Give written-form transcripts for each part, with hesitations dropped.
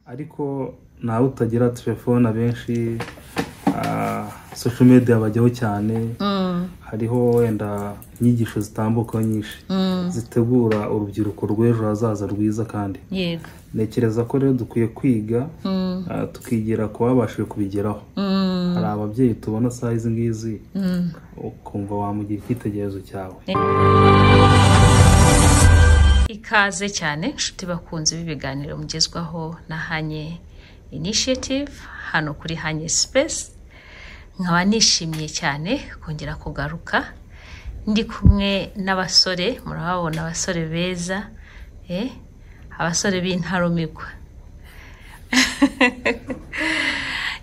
Ariko nawe utagira telefone, abenshi social media bajyaho cyane. Hariho wenda inyigisho zitambukaho nyinshi zitegura urubyiruko rw'ejo hazaza rwiza, kandi ntekereza ko rero dukwiye kwiga, tukigira ku babashije kubigeraho. Hari ababyeyi tubona saa izi ngizi ukumva wamugira icyitegererezo cyawe. Ikaze cyane inshuti bakunze b'ibiganiro mugezwaho na Hanye Initiative hano kuri Hanye Space. Nkaba nishimiye cyane kongera kugaruka ndi kumwe n'abasore. Murababona, abasore beza, abasore b'intarumikwa.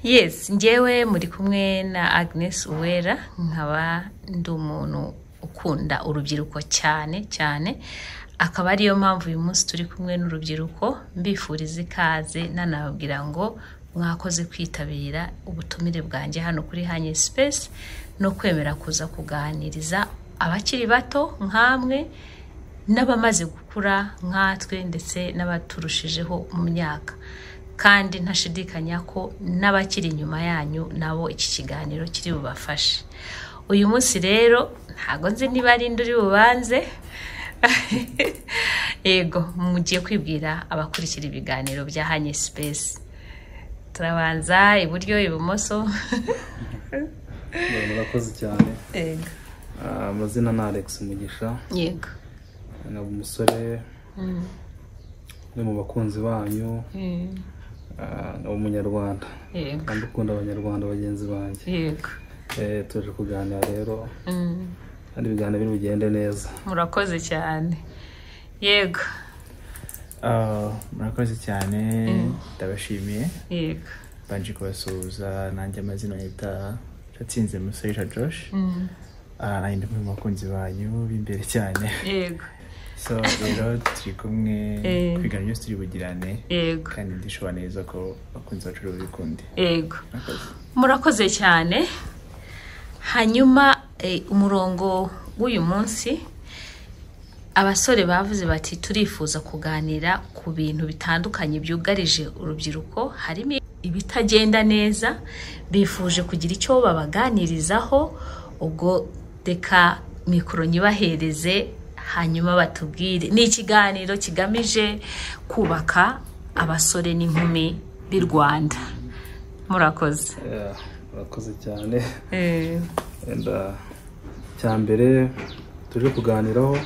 Yes, njyewe muri kumwe na Agnes Uwera, nkaba ndi umuntu ukunda urubyiruko cyane cyane, akaba ariyo mpamvu uyu munsi turi kumwe n'urubyiruko. Mbifuriza ikaze, nanababwira ngo mwakoze kwitabira ubutumire bwanjye hano kuri Hanye Space no kwemera kuza kuganiriza abakiri bato nkamwe n'abamaze gukura nkatwe, ndetse n'abaturushijeho mu myaka, kandi ntashidikanya ko n'abakiri inyuma yanyu nabo iki kiganiro kiri bubafashe. Uyu munsi rero ntago nzi niba ari indi uri bubanze. Yego, mugiye kwibwira abakurikira ibiganiro bya Hanye Space. Turabanza iburyo, ibumoso. Murakoze cyane. Yego. Amazina ni Alex Mugisha. Nkaba umusore umwe mu bakunzi banyu, nkaba umunyarwanda kandi ukunda abanyarwanda bagenzi banjye. Tuje kuganira rero, kandi ibiganiro biri bugende neza. Murakoze cyane, yego. Murakoze cyane, ndabashimiye. Mbanje kubasuhuza nanjye, amazina yita Gatsinze Museja Josh. Nanjye ndi umwe mu bakunzi banyu b'imbere cyane. So rero turi kumwe ibiganiro byose turi bugirane, kandi ndishobora neza ko abakunzi bacu babikunde. Murakoze. Murakoze cyane. Hanyuma umurongo w'uyu munsi, abasore bavuze bati turifuza kuganira ku bintu bitandukanye byugarije urubyiruko, harimo ibitagenda neza, bifuje kugira icyo babaganirizaho. Ubwo reka mikoro nyibahereze, hanyuma batubwire. Ni ikiganiro kigamije kubaka abasore n'inkumi b'i Rwanda. Murakoze. Yeah, murakoze cyane. Wenda cya mbere tuje kuganiraho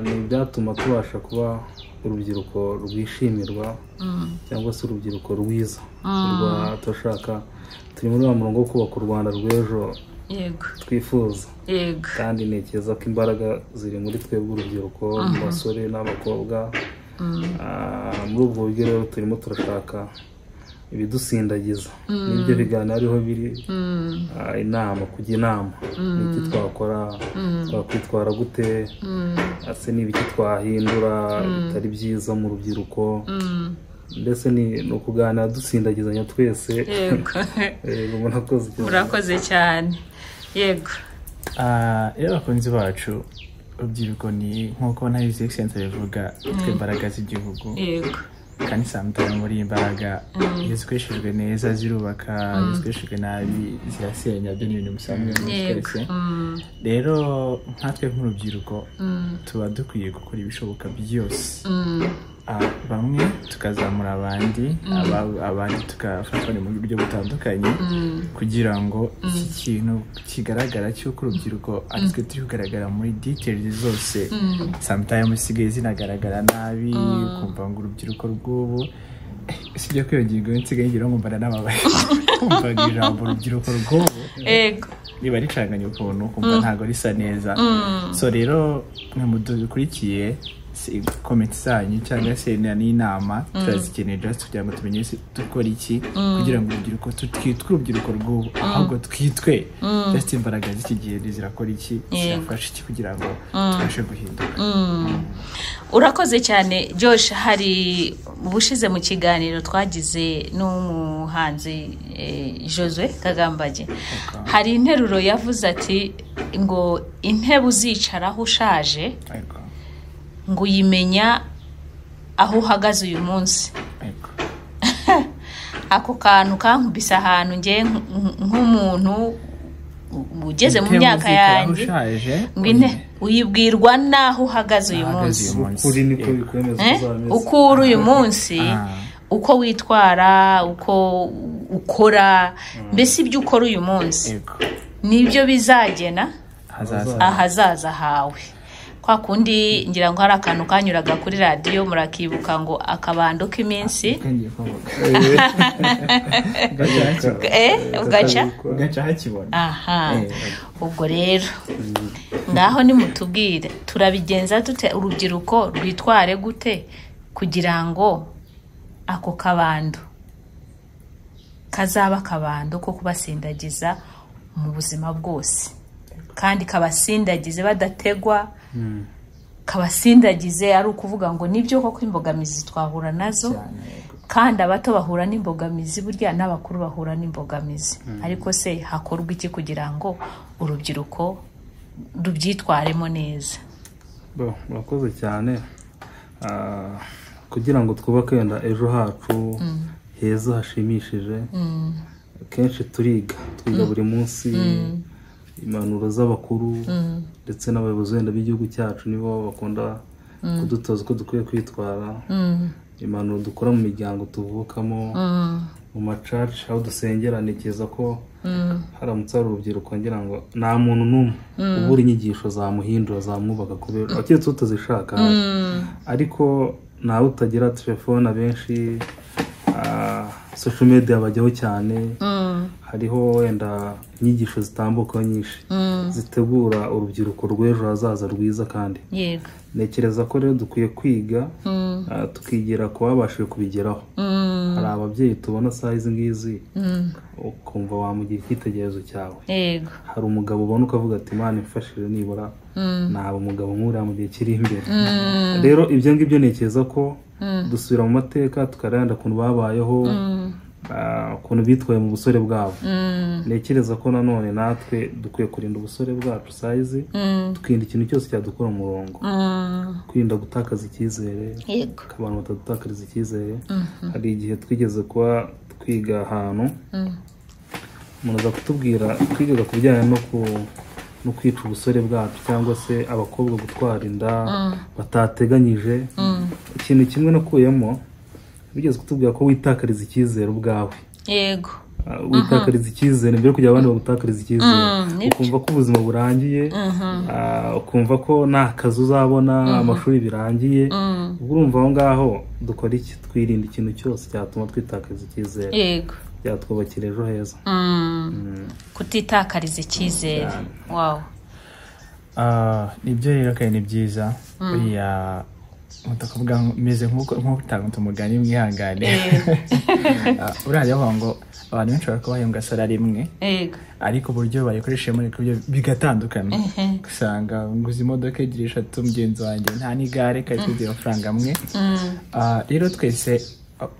ni ibyatuma tubasha kuba urubyiruko rwishimirwa cyangwa se urubyiruko rwiza. Turashaka, turi muri wa murongo wo kubaka u Rwanda rw'ejo twifuza, kandi ntekereza ko imbaraga ziri muri twebwe urubyiruko, mu basore n'abakobwa. Muri ubwo buryo rero turimo turashaka ibidusindagiza, n'ibyo biganiro ariho biri. Inama, kujya inama, ni iki twakora, twakwitwara gute, ese ni ibiki twahindura bitari byiza mu rubyiruko. Mbese ni ukuganira dusindagizanya twese. Yego, murakoze cyane. Murakoze cyane, yego. Iyo abakunzi bacu, urubyiruko ni nk'uko na His Excellency abivuga, twe imbaraga z'igihugu. Kandi sometimes muri iyi mbaraga, iyo zikoreshejwe neza zirubaka, iyo zikoreshejwe nabi zirasenya. Byo ni ibintu musanzwe muzi twese. Rero nkatwe nk'urubyiruko tuba dukwiye gukora ibishoboka byose, bamwe tukazamura abandi, abandi tugafatanya mu buryo butandukanye, kugira ngo iki kintu kigaragara cy'uko urubyiruko ari twe turi kugaragara muri details zose, sometimes zisigaye zinagaragara nabi, ukumva ngo urubyiruko rw'ubu. Sibyo ko iyo ngingo nsigaye ngira ngo mbana n'ababaye, kumva ngo ijambo urubyiruko rw'ubu riba ricanganye ukuntu, ukumva ntabwo risa neza. So rero mwe mudukurikiye, comment zanyu cyangwa se n'inama turazikeneye, just kugira ngo tumenye se dukora iki kugira ngo urubyiruko tutitwe urubyiruko rw'ubu, ahubwo twitwe just imbaraga z'iki gihe zirakora iki, zirafasha iki kugira ngo tubashe guhinduka. Urakoze cyane, Josh. Hari ubushize mu kiganiro twagize n'umuhanzi Josue Kagambage, hari interuro yavuze ati ngo intebe uzicaraho ushaje ngo uyimenya aho uhagaze uyu munsi. Ako kantu kankubise ahantu nge nk'umuntu ugeze mu myaka yanjye, uyibwirwa n'aho uhagaze uyu munsi. Uko uri uyu munsi, uko witwara, uko ukora, mbese ibyo ukora uyu munsi nibyo bizagena ahazaza hawe. Kwa kundi ngira ngo hari akantu kanyuraga kuri radiyo murakibuka ngo akabando k'iminsi ugaca hakibona. Aha, ubwo rero ngaho nimutubwire turabigenza dute, urubyiruko rwitware gute kugira ngo ako kabando kazaba akabando ko kubasindagiza mu buzima bwose, kandi kabasindagize badategwa, kabasindagize ari ukuvuga ngo nibyo koko imbogamizi twahura nazo, kandi abato bahura n'imbogamizi burya n'abakuru bahura n'imbogamizi, ariko se hakorwa iki kugira ngo urubyiruko rubyitwaremo neza? Murakoze cyane. Kugira ngo twubake wenda ejo hacu heza hashimishije, kenshi turiga buri munsi impanuro z'abakuru ndetse n'abayobozi wenda b'igihugu cyacu nibo bakunda kudutoza uko dukwiye kwitwara, impanuro dukora mu miryango tuvukamo, mu macaci aho dusengera. Ntekereza ko haramutse hari urubyiruko ngira ngo nta muntu n'umwe ubura inyigisho zamuhindura zamwubaka kubera keretse utazishaka, ariko nawe utagira telefone abenshi social media bajyaho cyane, hariho wenda inyigisho zitambukaho nyinshi zitegura urubyiruko rw'ejo hazaza rwiza, kandi ntekereza ko rero dukwiye kwiga tukigira ku babashije kubigeraho. Hari ababyeyi tubona saa izi ngizi ukumva wamugira icyitegererezo cyawe, hari umugabo ubona ukavuga ati Imana imfashije nibura naba umugabo nk'uriya mu gihe kiri imbere. Rero ibyo ngibyo ntekereza ko dusubira mu mateka tukaranda ukuntu babayeho, ukuntu bitwaye mu busore bwabo. Ntekereza ko nanone natwe dukwiye kurinda ubusore bwacu sayizi, tukirinda ikintu cyose cyadukura umurongo, kwirinda gutakaza icyizere, abantu batadutakariza icyizere. Hari igihe twigeze kuba twiga ahantu, umuntu aza kutubwira, twigaga ku bijyanye no kwica ubusore bwacu cyangwa se abakobwa gutwara inda batateganyije. Ikintu kimwe nakuyemo, bigeze kutubwira ko witakariza icyizere ubwawe. Yego, witakariza icyizere mbere kugira abandi bagutakariza icyizere, ukumva ko ubuzima burangiye, ukumva ko nta kazi uzabona, amashuri birangiye. Ubwo urumva aho ngaho dukora iki? Twirinda ikintu cyose cyatuma twitakariza icyizere. Yego, byatwubakira ejo heza. Kutitakariza icyizere. Wow, nibyo rero kandi ni byiza. Buriya mutakuvuga meze nk'uko utanga umugani mwihangane, uriya bavuga ngo abantu benshi bashobora kuba bahembwa salari imwe, ariko uburyo bayikoreshemo bigatandukana. Usanga nguze imodoka ebyiri eshatu, mugenzi wanjye nta n'igare kari kugira amafaranga amwe. Rero twese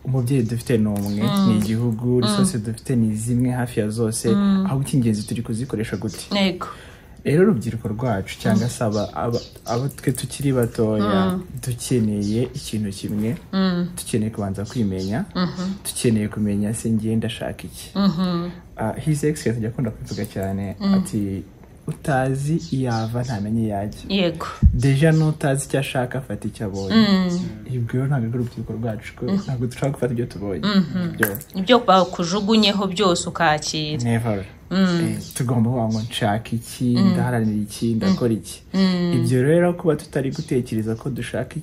umubyeyi dufite ni umwe, ni igihugu, resources dufite ni zimwe hafi ya zose, ahubwo icy'ingenzi turi kuzikoresha gute. Rero urubyiruko rwacu cyangwa se abo twe tukiri batoya dukeneye ikintu kimwe, dukeneye kubanza kwimenya, dukeneye kumenya se ngiye ndashaka iki. His Excellence ajya akunda kubivuga cyane ati utazi iyava ntamenye iyajya. Yego, deja n'utazi icyo ashaka afata icyo abonye. Ibyo rero ntabwo ari urubyiruko rwacu, ntabwo dushobora gufata ibyo tubonye, ibyo bakujugunyeho byose ukakira. Never. Tugomba kuvuga ngo nshaka iki, ndaharanira iki, ndakora iki. Ibyo rero kuba tutari gutekereza ko dushaka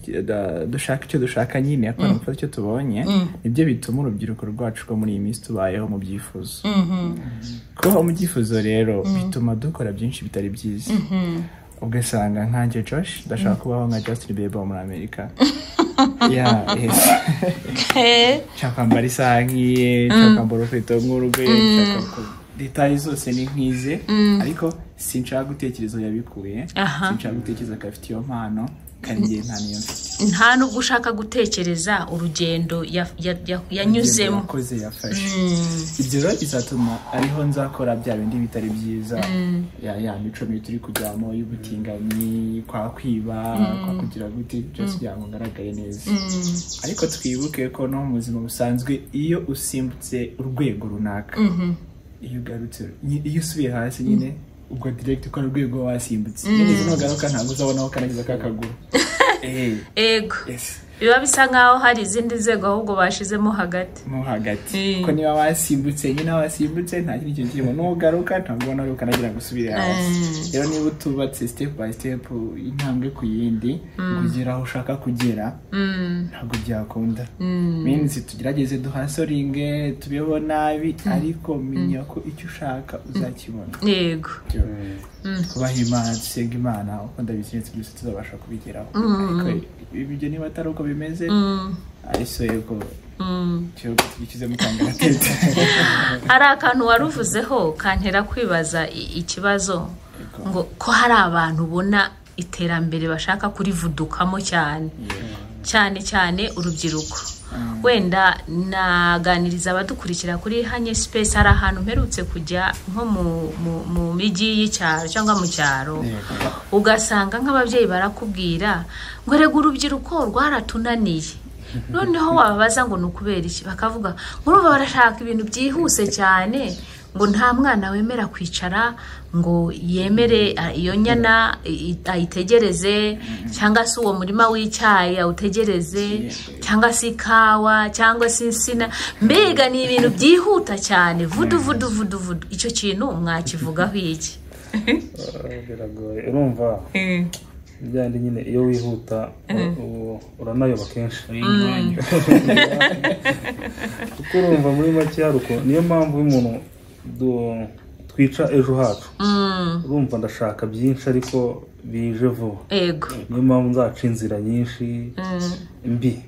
icyo dushaka nyine, akora gufata icyo tubonye, nibyo bituma urubyiruko rwacu rwo muri iyi minsi tubayeho mu byifuzo. Kubaho mu byifuzo rero bituma dukora byinshi bitari byiza. Ugasanga nkanjye Josh ndashaka kubaho nka Justin Bieber muri Amerika. Nshaka kwambara isaha nk'iye, nshaka kwambara urukweto nk'urwe, nshaka detail zose ni nkize, ariko sinshaka gutekereza yabikuye, sinshaka gutekereza ko afite iyo mpano. Kandi njye nta niyo mfite. Nta nubwo ushaka gutekereza urugendo yanyuzemo, yakoze, yafashe. Ibyo rero bizatuma ariho nzakora bya bindi bitari byiza, ya mico mibi turi kujyamo y'ubutinganyi, kwa kwiba, kwa kugira gute, byose kugira ngo ngaragare neza. Ariko twibuke ko no mu buzima busanzwe, iyo usimbutse urwego runaka, iyo ugarutse, iyo usubiye hasi nyine, ubwo direct ukora urwego wasimbutse nyine, izi nugaruka ntabwo uzabona aho ukandagiza ka kaguru. Ego. Yes. Biba bisa nkaho hari izindi nzego ahubwo bashizemo hagati. Mo hagati, ko niba wasimbutse nyine, wasimbutse, nta kindi kintu kirimo, nugaruka ntabwo ubona aho ukandagira ngo usubire hasi. Rero niba utubatse step by step, intambwe ku yindi, kugera aho ushaka kugera, ntabwo byakunda. Means tugerageze duhustlinge, tubeho nabi, ariko menya ko icyo ushaka uzakibona. Twubahe Imana, dusenga Imana, uko ndabizi neza byose tuzabasha kubigeraho. Ariko ibyo niba atari uko bimeze, ariko yego, igihugu tugikize mu kangaratete. Hari akantu wari uvuzeho kantera kwibaza ikibazo, ngo ko hari abantu ubona iterambere bashaka kurivudukamo cyane cyane cyane urubyiruko. Wenda naganiriza abadukurikira kuri Hanye Space, hari ahantu mperutse kujya nko mu mijyi y'icyaro cyangwa mu cyaro, ugasanga nk'ababyeyi barakubwira ngo rega urubyiruko rwaratunaniye. Noneho wababaza ngo ni ukubera iki, bakavuga ngo urumva barashaka ibintu byihuse cyane, ngo nta mwana wemera kwicara ngo yemere iyo nyana ayitegereze, cyangwa se uwo murima w'icyayi awutegereze, cyangwa se ikawa, cyangwa se insina. Mbega ni ibintu byihuta cyane, vudu vudu vudu vudu. Icyo kintu mwakivugaho iki? Biragoye, urumva byandi nyine, iyo wihuta uranayoba kenshi, kuko urumva muri make hari ukuntu, niyo mpamvu iyo umuntu twica ejo hacu. Urumva ndashaka byinshi ariko bije vuba. Niyo mpamvu nzaca inzira nyinshi mbi,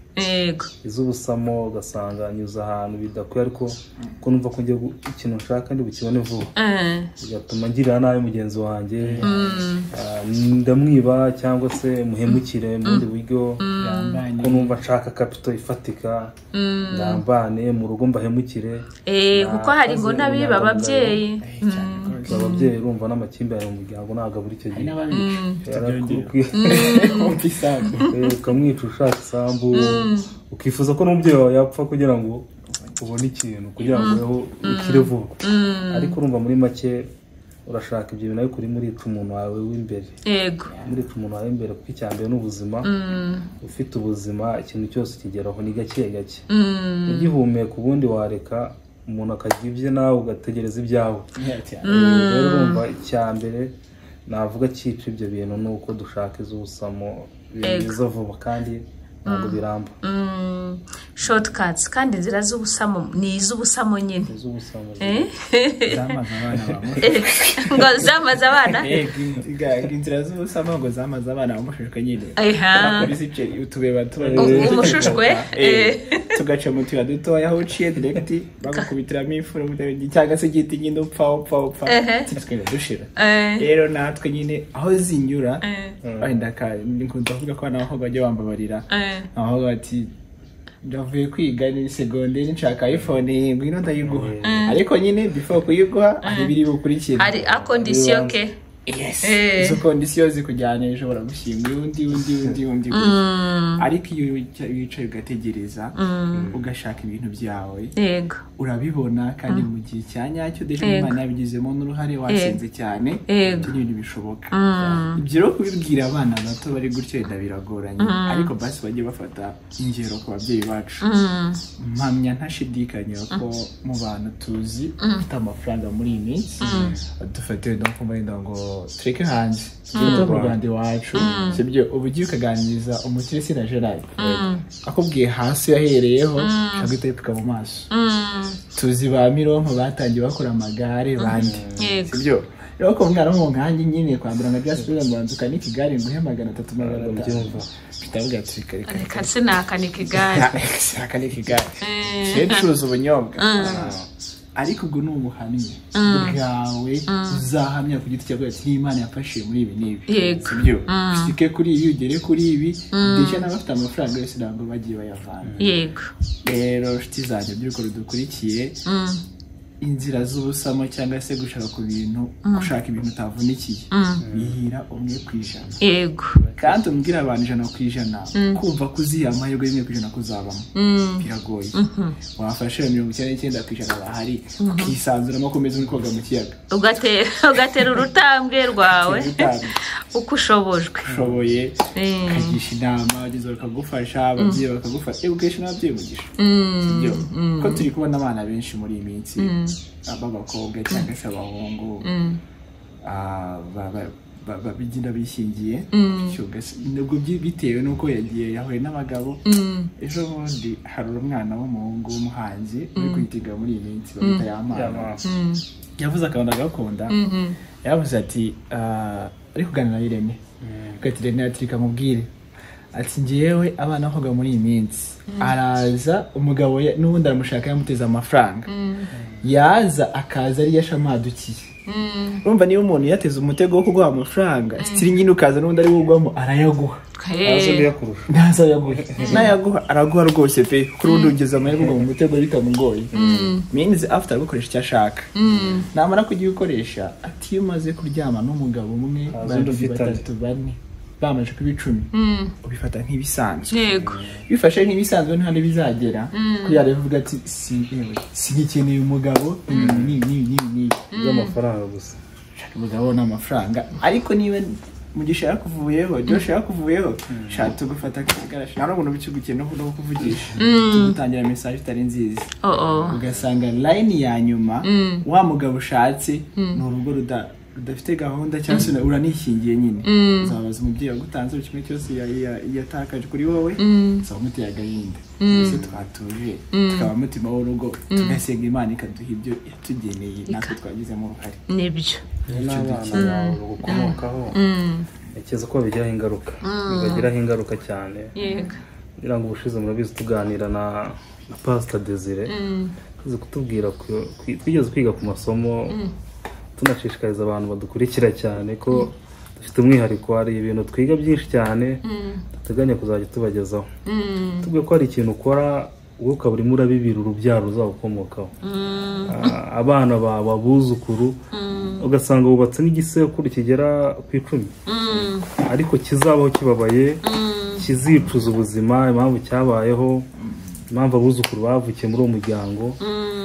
iz'ubusamo, ugasanga nyuze ahantu bidakwiye, ariko ko numva ko ngiye ikintu nshaka ndi bukibone vuba, bigatuma ngirira nabi mugenzi wanjye, ndamwiba cyangwa se muhemukire mu bundi buryo, ko numva nshaka capital ifatika, ngambane mu rugo mbahemukire. Kuko hari ngo Nakoze n'abiba ubunyangamugayo. ababyeyi. Cyane rwose. Ababyeyi urumva n'amakimbirane mu muryango ntabwo abura icyo Hari gihe. n'ababica. Wumva isambu. Ukamwica ushaka isambu, ukifuza ko n'umubyeyi wawe yapfa kugira ngo ubone ikintu, kugira ngo ubeho ukire vuba. Ariko urumva muri make urashaka ibyo bintu, ariko urimo urica umuntu wawe w'imbere. Murica umuntu wawe w'imbere, kuko icya mbere ni ubuzima. Ufite ubuzima, ikintu cyose ukigeraho ni gake gake. Ugihumeka, ubundi wareka umuntu akarya ibye, nawe ugategereza ibyawe. Rero urumva icya mbere navuga cyica ibyo bintu ni uko dushaka iz'ubusamo, ibintu biza vuba kandi ntabwo biramba. Shortcuts, kandi inzira z'ubusamo ni iz'ubusamo nyine. Iz'ubusamo. Zamaze abana bamushushe. Ngo zamaze abana? Inzira z'ubusamo ngo zamaze abana bamushushwe nyine. Bakora ice utubeba tuba Umushushwe? Tugaca mu tuyira dutoya, aho uciye direct bagukubitiramo ifuro cyangwa se igiti nyine, upfa upfa upfa, tukagenda dushira. Rero natwe nyine aho zinyura, wenda nkunda kuvuga ko n'abakobwa bajya bambabarira, aho bati ndavuye kwiga ni segonderi, nshaka iPhone, ngwino ndayiguha, ariko nyine before kuyiguha hari ibiri bukurikira. Hari a condition ke. Yes. Izo condition zikujyana, ushobora gushyinga undi undi undi undi. Ariko iyo wicaye ugategereza, ugashaka ibintu byawe, urabibona kandi mu gihe cya nyacyo deje. Imana yabigizemo n'uruhare, wasenze cyane. Ibyo ni ibintu bishoboka. Ibyo rero kubibwira abana bato bari gutyo wenda biragoranye, ariko basi bajye bafata ingero ku babyeyi bacu. Mpamya ntashidikanya ko mu bantu tuzi ufite amafaranga muri iyi minsi, dufate wenda nko wenda ngo tureke hanze, tugende mu Rwanda iwacu, sibyo? Ubu ugiye ukaganiriza umukire na Gerard, akubwiye hasi yahereyeho, ushobora guhita wipfuka mu maso. Tuzi ba Mironko batangiye bakora amagare bandi, sibyo? Rero ko umwana wo mu nkangi nyine kwambara nka byasi kugira ngo banze ukanike igare nguhe 300, 500, Ndabyumva. bitavuga ati reka reka. Reka sinakanika igare. Sinakanika igare, rero ducuruza ubunyobwa. Ariko ubwo ni ubuhamya bwawe uzahamya ku giti cyawe ati n'Imana yafashije muri ibi n'ibi, sibyo? Usike kuri ibi, ugere kuri ibi, ndetse n'abafite amafaranga yose ntabwo bagiye bayavana. Yego. Rero inshuti zanjye by'uko dukurikiye inzira z'ubusamo cyangwa se gushaka ku bintu, gushaka ibintu utavunikiye, bihira 1%. Yego. Kandi umbwira abantu 100% kumva ko uziha amahirwe 1% kuzabamo biragoye. Wafashe 99% bahari ukisanzuramo ko umeze uri koga mu kiyaga, ugatera urutambwe rwawe uko ushobojwe, ushoboye, ukagisha inama, abagenzi bakagufasha, ababyeyi bakagufasha, ugahisha n'ababyeyi umugisha. Sibyo? Ko turi kubona abana benshi muri iyi minsi b'abakobwa cyangwa se abahungu bigenda bishingiye, nubwo bitewe n'uko yagiye yahuye n'abagabo. Ejo bundi hari umwana w'umuhungu w'umuhanzi uri kwitiga muri iyi minsi bamwita Yamana, yavuze akantu agakunda. Yavuze ati ari kuganira na Irene, ati Irene ati reka mubwire, ati ngewe abana b'abakobwa muri iyi minsi araza umugabo n'ubundi aramushaka yamuteze amafaranga, yaza akaza ari yashamadukiye. Urumva niba umuntu yateze umutego wo kuguha amafaranga, sitiri nyine ukaza n'ubundi ari wugwamo arayaguha, ntazayaguha, nayaguha araguha rwose pe, kuri ubundi ugeze amahirwe mu mutego bikamugoye. Means after gukoresha icyo ashaka, namara kugikoresha ati iyo umaze kuryama n'umugabo umwe, babiri, batatu, bane, bamaze kuba 10, ubifata nk'ibisanzwe. Yego. Bifashe nk'ibisanzwe nta n'ibizagera kuri ya level uvuga ati si yewe singikeneye umugabo ni ni ni ni by'amafaranga gusa, umugabo n'amafaranga. Ariko niba Mugisha yakuvuyeho, Josh yakuvuyeho, shatse gufata kigarasha nta n'ubuntu bikigukiye no kuvugisha, tugutangira message itari nziza, ugasanga line ya nyuma wa mugabo ushatse ni urugo rudafite gahunda cyangwa se uranishingiye nyine. Uzabaza umubyeyi wagutanze buri kimwe cyose yatakaje kuri wowe, uzaba umuteye agahinda. Ese twatuje tukaba mutima w'urugo, tugasenga Imana ikaduha ibyo yatugeneye natwe twagizemo uruhare. Nibyo. N'abana bawe bagukomokaho ntekereza ko babigiraho ingaruka, bibagiraho ingaruka cyane. Yego. Ngira ngo ubushize murabizi tuganira na Pastor Desire, tuzi kutubwira twigeze kwiga ku masomo, tunashishikariza abantu badukurikira cyane ko dufite umwihariko, hari ibintu twiga byinshi cyane duteganya kuzajya tubagezaho. Tubwiye ko hari ikintu ukora wowe ukaba urimo urabibira urubyaro ruzagukomokaho, abana bawe, abuzukuru, ugasanga wubatse nk'igisekuru kigera ku 10, ariko kizabaho kibabaye, kizicuza ubuzima, impamvu cyabayeho, impamvu abuzukuru bavukiye muri uwo muryango,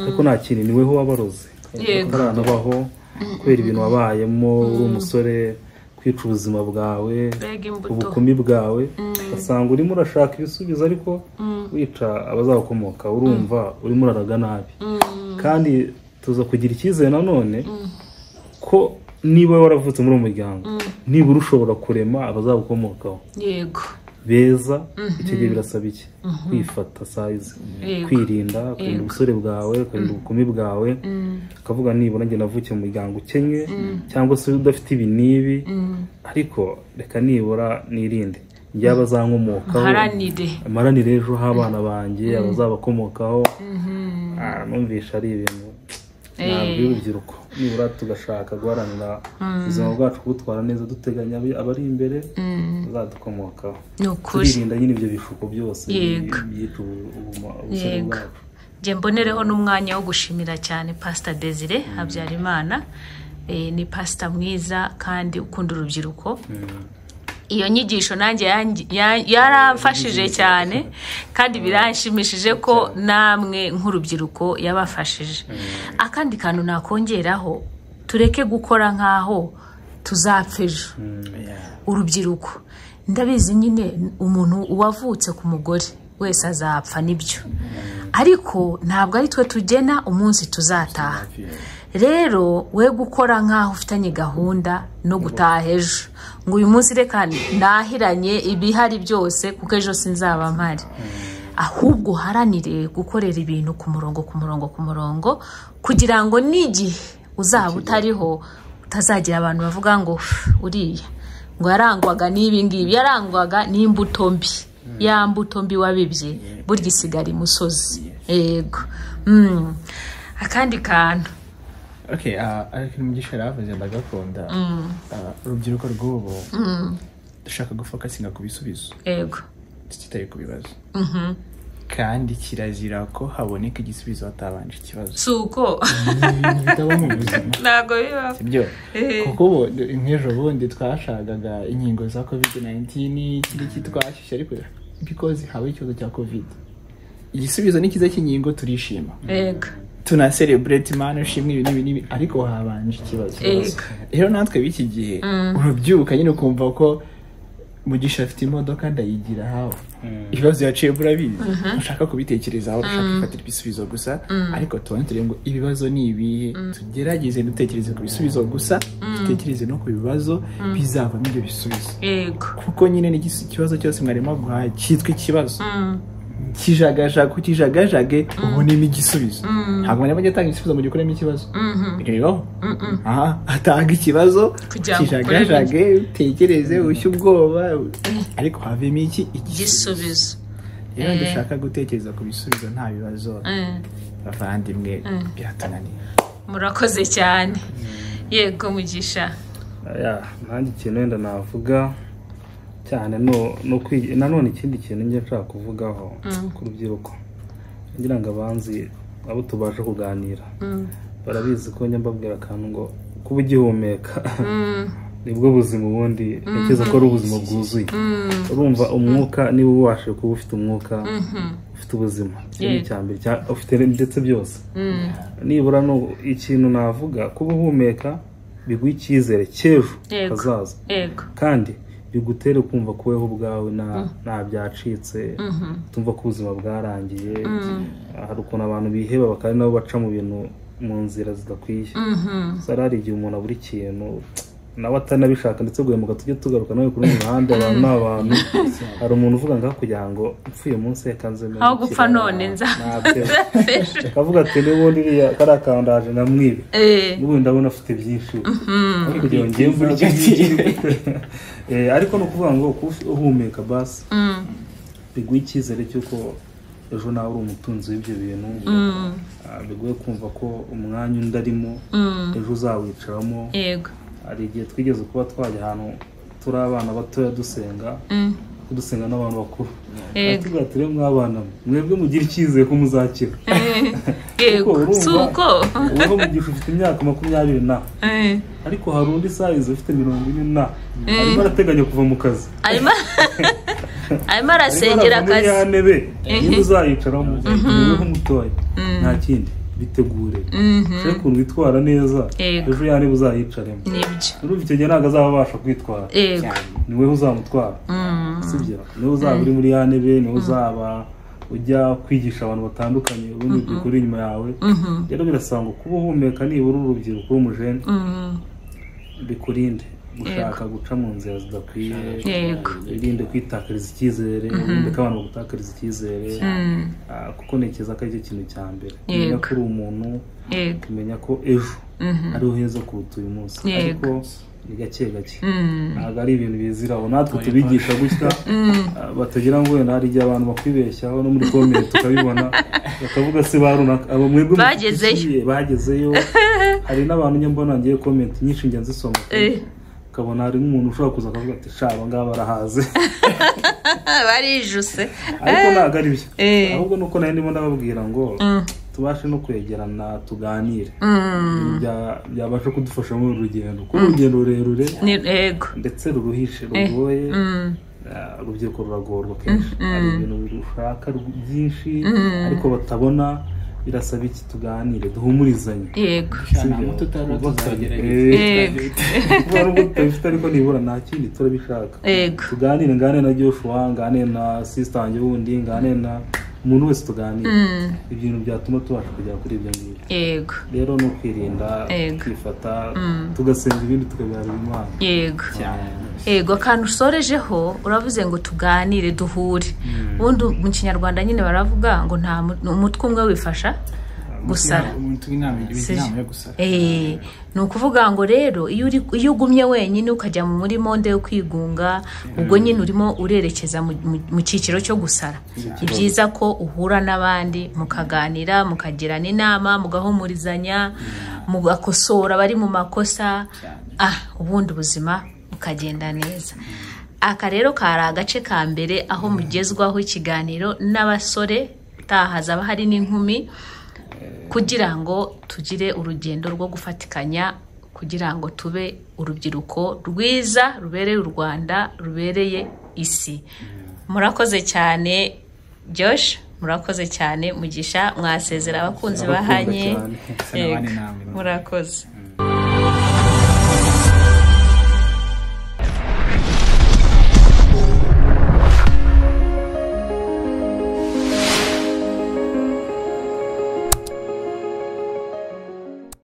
ariko nta kintu niweho wabaroze bataranabaho kubera ibintu wabayemo uri umusore, kwica ubuzima bwawe, ubukumi bwawe, ugasanga urimo urashaka ibisubizo ariko wica abazagukomoka, urumva urimo uraraga nabi. Kandi tuza kugira icyizere nanone ko niba waravutse muri uwo muryango, nibura ushobora kurema abazagukomokaho. Yego. Beza. Icyo gihe birasaba iki? Kwifata size, kwirinda, kurinda ubusore bwawe, kurinda ubukumi bwawe, ukavuga nibura njye navukiye mu muryango ukennye cyangwa se udafite ibi n'ibi, ariko reka nibura nirinde njye abazankomokaho, mparanire ejo h'abana banjye, abazabakomokaho. Numvisha ari ibintu nabwira urubyiruko, nibura tugashaka guharanira ubuzima bwacu, kubutwara neza, duteganya abari imbere bazadukomokaho, turirinda nyine ibyo bishuko byose byica ubusore bwacu. Njye mbonereho n'umwanya wo gushimira cyane Pastor Desire Habyarimana, ni pastor mwiza kandi ukunda urubyiruko. Iyo nyigisho nanjye yaramfashije cyane kandi biranshimishije ko namwe nk'urubyiruko yabafashije. Akandi kantu nakongeraho, tureke gukora nkaho tuzapfa ejo. Urubyiruko ndabizi nyine umuntu wavutse ku mugore wese azapfa nibyo, ariko ntabwo ari twe tugena umunsi tuzataha. Rero we gukora nkaho ufitanye gahunda no gutaha ejo, ngo uyu munsi reka nahiranye ibihari byose kuko ejo sinzaba mpari. Ahubwo uharanire gukorera ibintu ku murongo ku murongo ku murongo, kugira ngo n'igihe uzaba utariho utazagira abantu bavuga ngo uriya ngo yarangwaga n'ibi ngibi, yarangwaga n'imbuto mbi, ya mbuto mbi wabibye burya isigara imusozi. Yego. Akandi kantu. Okay, ariko Mugisha yaravuze ndagakunda. Urubyiruko rw'ubu dushaka gufocusinga ku bisubizo, Yego. tutitaye ku bibazo. Kandi kirazira ko haboneka igisubizo hatabanje ikibazo. Si uko. Ni ibintu bitaba mu buzima. Ntabwo bibaho. Sibyo? Kuko ubu nk'ejo bundi twashakaga inkingo za COVID 19, iki ngiki twashyushye, ariko because habaye ikibazo cya COVID, igisubizo ni cyiza cy'inkingo, turishima, tuna celebrate, Imana ushimwe, ibi n'ibi n'ibi, ariko habanje ikibazo. Rero natwe b'iki gihe urabyuka nyine ukumva ko Mugisha afite imodoka, ndayigira hawe, ibibazo yaciye murabizi, ushaka kubitekerezaho, ushaka kwifatira ibisubizo gusa. Ariko tubone turebe ngo ibibazo ni ibihe, tugerageze dutekereze ku bisubizo gusa, dutekereze no ku bibazo bizavamo ibyo bisubizo. Kuko nyine ikibazo cyose mwarimu aguhaye cyitwa ikibazo, kijagajaga ukijagajage ubonemo igisubizo. Ntabwo mwarimu ajya atanga igisubizo mu gihe ukuremo ikibazo. Ibyo bibaho? Aha atanga ikibazo, Kugira ngo kijagajage, utekereze, ushye ubwoba, ariko havemo iki? Igisubizo. Igisubizo. Rero dushaka gutekereza ku bisubizo nta bibazo, bavandimwe, biratunaniye. Murakoze cyane. Yego, Mugisha. Ya, nanjye ikintu wenda navuga cyane no nanone ikindi kintu njye nshaka kuvugaho ku rubyiruko, ngira ngo abanzi abo tubasha kuganira barabizi ko njya mbabwira akantu ngo kuba ugihumeka nibwo buzima. Ubundi ntekereza ko ari ubuzima bwuzuye. Urumva umwuka, niba ubashe kuba ufite umwuka, ufite ubuzima. Icyo ni icya mbere, ufite ndetse byose. Nibura no ikintu navuga, kuba uhumeka biguha icyizere cy'ejo hazaza, kandi bigutere kumva ko weho ubwawe nta byacitse, tumva ko ubuzima bwarangiye. Hari ukuntu abantu biheba, bakaba ari nabo baca mu bintu, mu nzira zidakwiye. Gusa hari igihe umuntu abura ikintu nawe atanabishaka, ndetse guhemuka, tujye tugaruka nawe ku rundi ruhande. Abantu ni abantu. Hari umuntu uvuga ngo kugira ngo mpfuye munsi reka nze menye Aho gupfa ikirara, none ntabyo. Akavuga ati n'ubundi iriya kariya kantu ndaje namwibe, n'ubundi ndabona afite byinshi, ariko kugira ngo ngiye mvura iki ngiki. Ariko ni ukuvuga ngo kuba uhumeka basi biguha icyizere cy'uko ejo nawe uri umutunzi w'ibyo bintu. Biguhe kumva ko umwanya undi arimo ejo uzawicaramo. Hari igihe twigeze kuba twajya ahantu turi abana batoya dusenga, dusenga n'abantu bakuru. Baratubwira ati rero mwabana mwe, mwebwe mugire icyizere ko muzakira. Kuko Si urumva, uko. wowe Mugisha ufite imyaka 20 na, ariko hari undi sayizi ufite 40 na, arimo arateganya kuva mu kazi. Arimo arasengera Arimo arava muri ya akazi. ntebe niba uzayicaramo niwe nk'umutoya, nta kindi, bitegure, ushake ukuntu witwara neza, ejo ya ntebe uzayicaremo. Nibyo. Urumva icyo gihe ntabwo azaba abasha kwitwara, ni wowe uzamutwara, sibyo? Niwe uzaba uri muri ya ntebe, niwe uzaba ujya kwigisha abantu batandukanye, urundi rubyiruko ruri inyuma yawe. Rero birasaba ngo kuba uhumeka nibura urubyiruko w'umujene, bikurinde gushaka guca mu nzira zidakwiye. Wirinde kwitakariza icyizere, wirinde ko abantu bagutakariza icyizere, kuko ntekereza ko aricyo kintu cya mbere, kumenya ko uri umuntu, kumenya ko ejo ariho heza kuruta uyu munsi. Ariko ni gake gake, ntabwo ari ibintu biziraho. Natwe tubigisha gutya, batagira ngo wenda hari igihe abantu bakwibeshyaho no muri comment tukabibona, bakavuga se ba runaka abo mwebwe Bagezeyo. mudukurikiye bagezeyo. Hari n'abantu njya mbona, ngiye comment nyinshi njya nzisoma, ukabona hari nk'umuntu ushobora kuza akavuga ati sha aba ngaba barahaze. Barijuse. Ariko ntabwo ari byo, ahubwo nuko nari ndimo ndababwira ngo tubashe no kwegerana tuganire ibintu byabasha kudufasha muri uru rugendo, kuko urugendo rurerure ndetse ruruhishe, rugoye. Urubyiruko ruragorwa kenshi, hari ibintu rushaka byinshi ariko batabona. Birasaba iki? Tuganire, duhumurizanye. Nta muti utarura, tuzagerageza. Kuba nubwo tutabifite, ariko nibura nta kindi turabishaka. Tuganire, ngane na Joshua, ngane na sister wanjye wundi, ngane na umuntu wese, tuganire ibintu byatuma tubasha kugera kuri ibyo ngibyo. Rero ni ukwirinda, kwifata, tugasenga, ibindi tukabiharira Imana. Cyane. Yego, akantu usorejeho uravuze ngo tuganire, duhure. Ubundi mu Kinyarwanda nyine baravuga ngo nta umutwe umwe wifasha. Gusara. Umuntu inama inama yo gusara. Ni ukuvuga ngo rero iyo ugumye wenyine ukajya muri monde yo kwigunga, ubwo nyine urimo urerekeza mu cyiciro cyo gusara. Ni byiza ko uhura n'abandi, mukaganira, mukagirana inama, mugahumurizanya, mugakosora abari mu makosa, ubundi ubuzima bukagenda neza. Aka rero kari agace ka mbere aho mugezwaho ikiganiro n'abasore, utaha hazaba hari n'inkumi, kugira ngo tugire urugendo rwo gufatikanya, kugira ngo tube urubyiruko rwiza rubereye u Rwanda, rubereye isi. Murakoze cyane Josh, murakoze cyane Mugisha, mwasezera abakunzi Ndabakunda bahanye. cyane. Sanabane namwe. Murakoze.